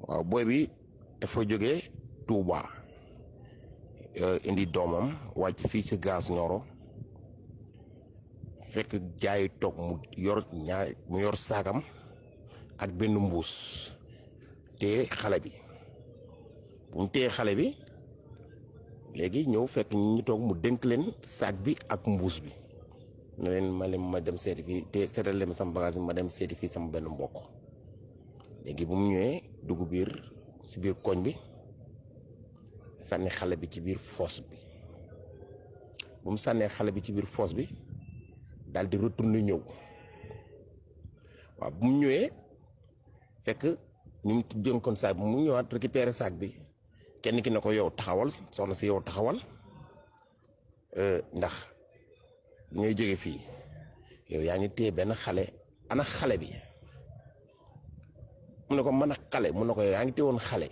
waaw booy bi dafa jógee Touba indi doomam wàcc fii ci gaz Nioro fekk jaay toog mu yor saagam ak benn mbuus te xale bi bu mu téye xale bi léegi ñëw fekk ñi toog mu dénk leen saag bi ak mbuus bi ne leen ma dem seeti fii te seetal leen sama bagage bi ma dem seeti fii sama benn mbokk. léegi bu mu ñëwee dugg ci biir koñ bi sànni xale bi ci biir fosse bi bu mu sànnee xale bi ci biir fosse bi daal di retourner ñëw waaw bu mu ñëwee fekk ñu ngi dénkoon saag bi mu ñëwaat récupérer saag bi kenn ki ne ko yow taxawal soxna si yow taxawal ndax ngay jóge fii yow yaa ngi téye benn xale ana xale bi. mu ne ko mën a xale mu ne ko yaa ngi teewoon xale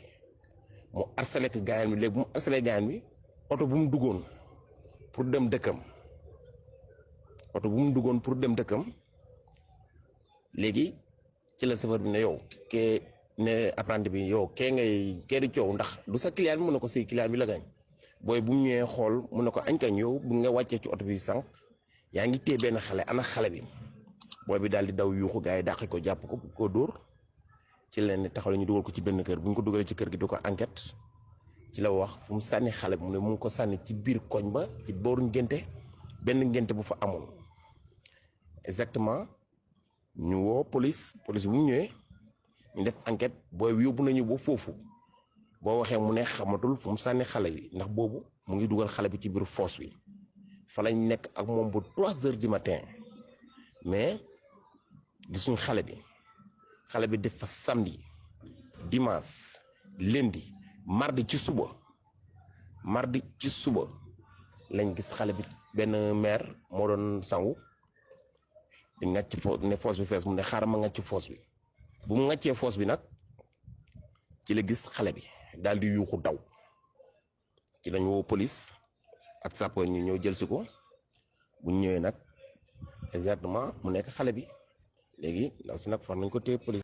mu harcelé ko gaayan bi léegi bu mu harcelé gaayan bi oto bu mu duggoon pour dem dëkkam léegi ci la chauffeur bi ne yow kee ne apprenti bi yow kee di coow ndax du sa client bi mu ne ko si client bi la gañ booy bu mu ñëwee xool mu ne ko añ kañ yow bu nga wàccee ci oto bi sànq yaa ngi téye benn xale ana xale bi booy bi daal di daw yuuxu gars yi dàq ko jàpp ko dóor ci leen taxaw ñu dugal ko ci benn kër bu ñu ko dugalee ci kër gi du ko enquête ci la wax fu mu sànni xale bi mu ne mu ngi ko sànni ci biir koñ ba ci booru ngénte benn ngénte bu fa amoon exactement ñu woo police bu mu ñëwee ñu def enquête booy yóbbu nañu ba foofu boo waxee mu ne xamatul fu mu sànni xale bi ndax boobu mu ngi dugal xale bi ci biir fosse bi fa lañ nekk ak moom ba 3 heures du matin mais gisuñ xale bi def fa samedi dimanche lundi mardi ci suba lañ gis xale bi benn maire moo doon sangu di ngàcc ne fosse bi fees mu ne xaaral ma ngàcc fosse bi bu mu ngàccee fosse bi nag ci la gis xale bi daal di yuuxu daw ci lañ woo police ak sapeur ñu ñëw jël si ko bu ñu ñëwee nag exactement mu nekk xale bi léegi ndaw si nag far nañ ko téye police